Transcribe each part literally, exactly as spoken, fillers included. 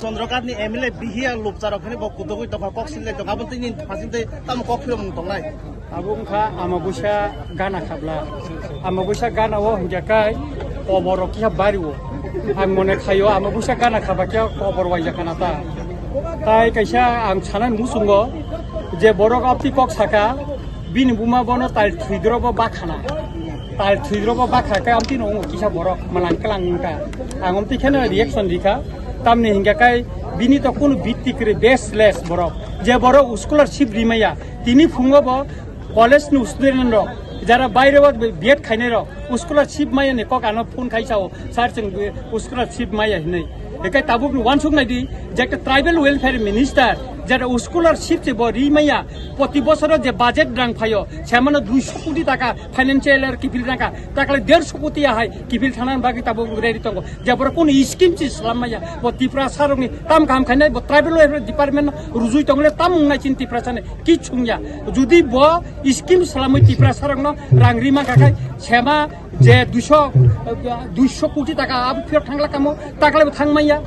Chandrakant ni M L A bihiya lupcharok hwnwi bo kudugwi tongkha, kok silai tongkha, abo tini phasing tei tamo kok philomung tongnai. Abo wngkha Amabusa gana khabla. Amabusa gana o hwnkhe kai kobor rok kisa bari o. Ang mone khaio Amabusa gana khaba khe kobor waijak kana ta. Tai kaisa ang sanani muchungo je borok abti kok saka, bini buma bono tal thwidrobo bakhana. Tal thwidrobo bakha khe amtwi no kisa borok malang kalang wngkha. Ang amtwi kheno reaction rikha. Tamni hingka kai bini to kunu bitti kwrwi baseless borok. Je borok scholarship rimaya, tini phungo bo college ni student rok, jara baire o B Ed khainai rok, scholarship maya ni kok ano phone khai sao, "Sir, chwng scholarship maya," hinwi. Ekai tabuk ni wansuk nai di, je ekta tribal welfare minister, jara scholarship se bo rimaya, proti bosoro je budget rang phaio, semano duiso koti taka financial year kiphil rangkha, takle derso koti ahai kiphil thana bagwi tabuk ready tongo. Je borok kunu scheme se slam maya, bo Tiprasa rokni tam kaham khainai, bo tribal welfare department no rujui tongole tam wngnai chin Tiprasa ni kichung ya. Judi bo scheme salamwi Tiprasa rokno rang rima kha khai sema je duiso, duiso koti taka abo phiyok thangla kamo, takle bo thang maya.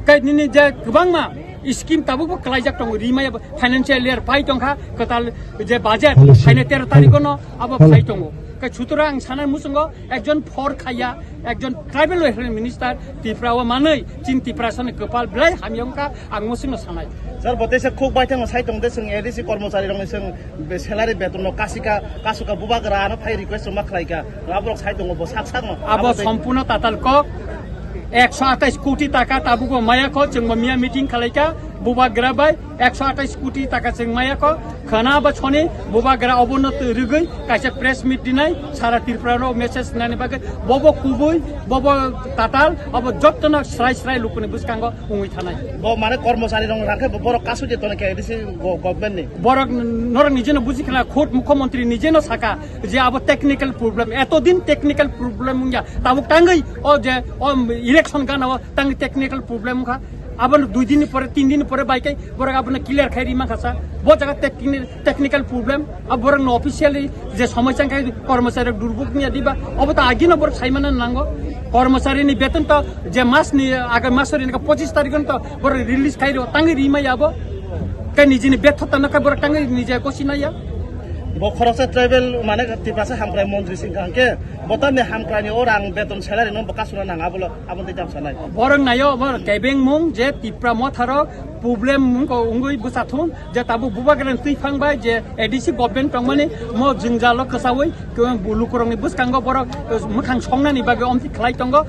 Kai nini je kwbangma scheme tabuk bo kwlaijak tongo, rimaya bo financial year pai tongkha, kwtal je budget Hello, sir. Phainai tero tarikh no abo Hello. Phai tongo. Kai sutorang ang sana muchungo ekjon phor khaya, ekjon tribal welfare minister Tipra o manwi chin Tiprasa ni kwpal belai hamya wngkha, ang muchungno sanai. Sir, bo teisa khuk baithang sai tong de, chwng A D C kormochari rokni chwng be salary beton no kasika, kasuka bubagra ano phai request ma khlaika. Aborok sai tongo bo sak sak no. Abo Abo tei sompurno tatal kok. Ekso atais koti taka tabugo maya kho, chwng bo miya meeting khalaika, bubagra bai ekso atais koti taka chwng maya kho. Khana ba choni bubagra obono twi rwgwi kaisa press meet dinai, sara Tripura no message nani bagwi, bobo kubui, bobo tatal, abo jottono srai srai lukuni bwskango wngwi thanai. Bo mane kormochari rok rang khe bo-, borok kasu je toni khe A D C go-, government ni. Borok n-, norok nijeno buji khna, khud mukhyamantri nijeno saka je abo technical problem, etodin technical problem wngya, tabuk tangwi o je o election gana o tangwi technical problem wngkha, abono dui din ni pore, tin din ni pore bai kai borok abono clear khai ri mankha sa, bo jaga techni-, technical problem, abo borok no officially je somoi chang khai kormochari rok durbuk niya diba, obo to agino borok sai mana nango, kormochari ni beton to je mas ni agai mas ri ni pochis tarikh to borok release khai ro tangwi ri maya abo, kai nijini betho tano kai borok tangwi nije kosi naya. Bo khoroksa tribal mane Tiprasa hamkrai montri singkha hwnkhe bo tamni hamkrai ni o rang beton salary no bo kasuna nang abo lo. Aboni tei jam sanai. Borok nayo, borok kebeng mung je Tipra motharo problem mung ko ungui bwsa thun je tabuk bubagra ni twi phang bai je A D C government tongmani mo jwngjalo kwsaui lukurokni bwskango borok, eh, mwkhang songnani bagwi omtwi khlai tongo.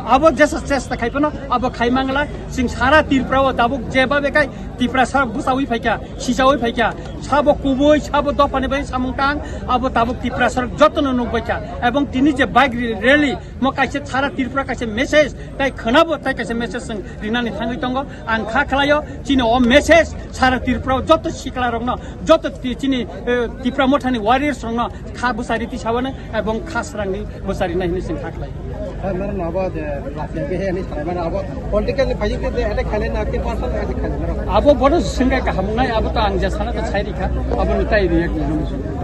Abo jesa chesta khai phano abo khai mangla, chwng sara Tripura o tabuk jeba bekai Tiprasa bwsaui phaikha, sijaui phaikha, sabo kubui, sabo dophani bai samung tang, abo tabuk Tiprasa jotono nukbaikha. Ebong tini je bike rally, mo kaisa sara Tripura kaisa message, tai khwnabo tai kaisa message chwng rinani thangwi tongo. Ang kha khlaio, chini o message sara Tripura o joto sikla rokno, joto ti-, chini, eh, Tipra mothani warriors rokno kha bwsari tisabani ebong kha srangni bwsari nai hinwi chwng kha khlai. Sir, mano abo je last M P hwnwi sanai mano abo political ni phaiyung je attack khailai na, ke personal attack khailai mano? Abo bono swngkha kaham wngnai, abo to ang je sana to sai rikha, abo ni tai react nang.